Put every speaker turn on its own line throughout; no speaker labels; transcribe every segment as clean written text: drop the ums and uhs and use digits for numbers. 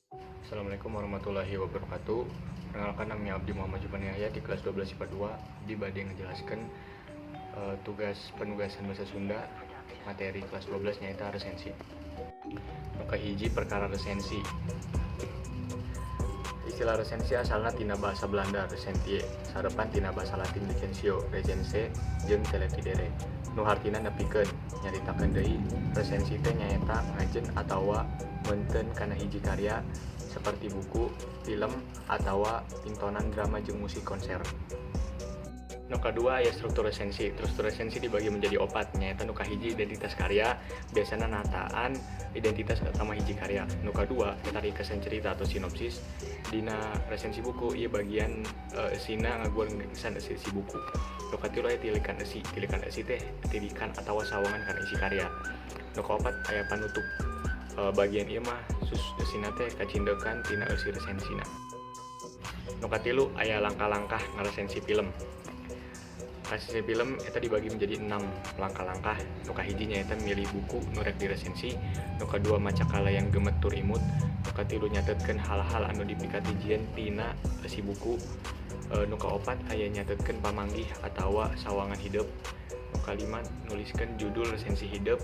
Assalamualaikum warahmatullahi wabarakatuh. Perkenalkan, nami abdi Muhammad Jufani Yahya di kelas 12 IPA 2. Abdi bade ngajelaskeun tugas penugasan bahasa Sunda materi kelas 12, nyaeta resensi. Nu kahiji, perkara resensi. Istilah resensi asalna tina bahasa Belanda recensie, sarepan tina bahasa Latin recensio, recense, jeung televidere, nu hartina nepikeun, nyaritakeun deui. Resensi teh nyaeta ngajen atawa meunteun kana hiji karya seperti buku, film, atawa pintonan drama jeung musik konser. Nu kadua aya struktur resensi. Struktur resensi dibagi menjadi opat, nyaeta nu kahiji identitas karya, biasana nataan identitas utama hiji karya. Nu kadua eta ringkesan cerita atau sinopsis. Dina resensi buku ieu bagian eusina ngaguar kesan eusi si buku. Nu katilu aya tilikan eusi. Tilikan eusi teh tilikan atawa sawangan kana isi karya. Nu kaopat aya panutup. Bagian ieu mah sus eusina teh kacindekan tina eusi resensina. Nu katilu aya langkah-langkah ngaresensi film. Resensi film eta dibagi menjadi enam langkah-langkah. Nu kahiji nyaeta milih buku nu rek diresensi, nu kadua maca kalayan gemet tur imut, nu katilu nyatetkeun hal-hal anu dipikatijieun tina eusi buku, nu kaopat aya nyatetkeun pamanggih atawa sawangan hidep, nu kalima nuliskeun judul resensi hidep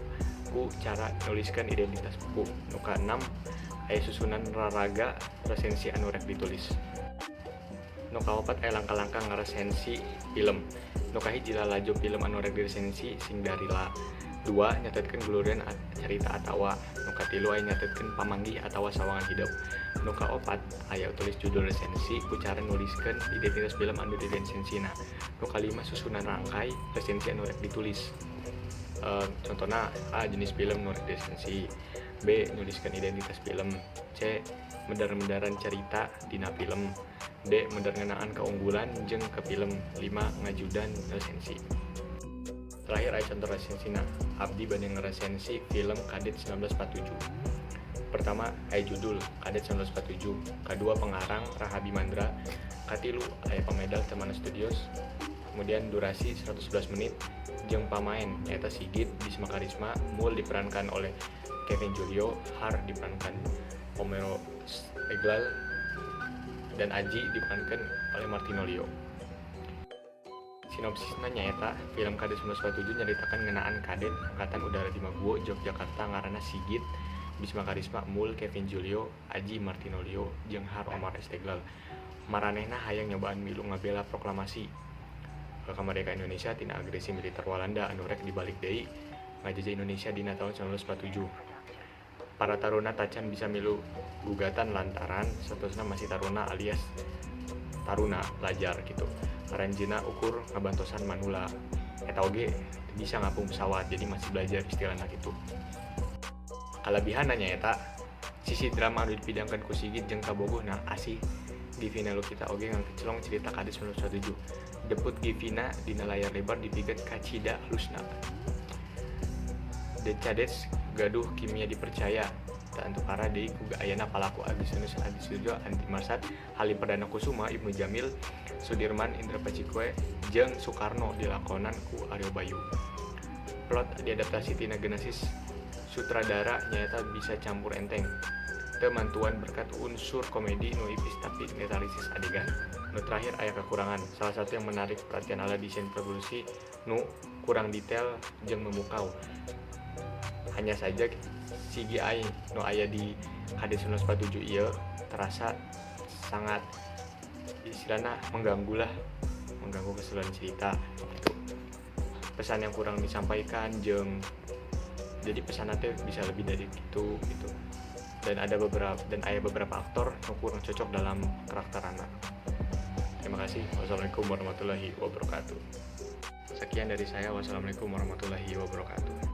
ku cara nuliskeun identitas buku, nu kaenam aya susunan raraga resensi anu rek ditulis. Nu kaopat aya langkah-langkah ngaresensi film. Nu kahiji, lalajo film anu rek diresensi sing darila. Dua, nyatetkeun guluran carita atawa. Nu katilu aya nyatetkeun pamanggih atawa sawangan hidep. Nu kaopat aya tulis judul resensi ku cara nuliskeun identitas film anu diresensina. Nu kalima, susunan rangkai resensi anu rek ditulis. Contohna A, jenis film nu rek diresensi, B, nuliskan identitas film, C, medar-medaran cerita dina film, D, medar ngeunaan keunggulan jeung ke film, 5, ngajudan resensi. Terakhir aya contoh resensina. Abdi bade ngeresensi film Kadet 1947. Pertama aya judul Kadet 1947, kedua pengarang Rahabi Mandra, katilu aya pamedal Temana Studios, kemudian durasi 111 menit, jeung pamain nyaeta Sigit Bisma Karisma, Mul diperankan oleh Kevin Julio, Har diperankan Homero Eglal, dan Aji diperankan oleh Martino Lio. Sinopsisna nyaeta film Kadet 1947 nyaritakan ngeunaan kadet Angkatan Udara di Maguwo, Yogyakarta ngaranna Sigit Bisma Karisma, Mul Kevin Julio, Aji Martino Lio, jeung Har Omar Esteghlal. Maranehna hayang nyobaan milu ngabela proklamasi kemerdekaan Indonesia tina agresi militer Walanda anu rek dibalik deui ngajajah Indonesia dina tahun 1947. Para taruna tacan bisa milu gugatan lantaran statusna masih taruna alias taruna lajar gitu. Aranjeunna ukur ngabantosan manula. Eta oge bisa ngapung pesawat, jadi masih belajar istilahna gitu. Kalebihanna nyaeta sisi drama anu dipidangkeun ku Sigit jeung kabogohna Asih Givina Lukita oge ngakecelong cerita Kadet 1947. Debut Givina dina layar lebar dipikeun kacida alusna. The Cadets gaduh kimia dipercaya teu antepara deui ku ayana palaku Agustinus Adisujo, Andy Marsad, Halim Perdana Kusuma, Ibnu Jamil, Sudirman, Indra Pacikue, jeung Soekarno dilakonan ku Ario Bayu. Plot diadaptasi tina Genesis sutradara nyaeta bisa campur enteng. Teu mantuan berkat unsur komedi nu ipis tapi netralisis adegan. Nu terakhir aya kekurangan. Salah satu yang menarik perhatian adalah desain produksi nu kurang detail jeung memukau. Hanya saja CGI nu aya di Kadet 1947 ieu terasa sangat istilahnya mengganggu lah, mengganggu keseluruhan cerita gitu. Pesan yang kurang disampaikan jeung jadi pesan teh bisa lebih dari itu gitu, dan ada beberapa aktor yang kurang cocok dalam karakter anak. Terima kasih. Wassalamualaikum warahmatullahi wabarakatuh. Sekian dari saya. Wassalamualaikum warahmatullahi wabarakatuh.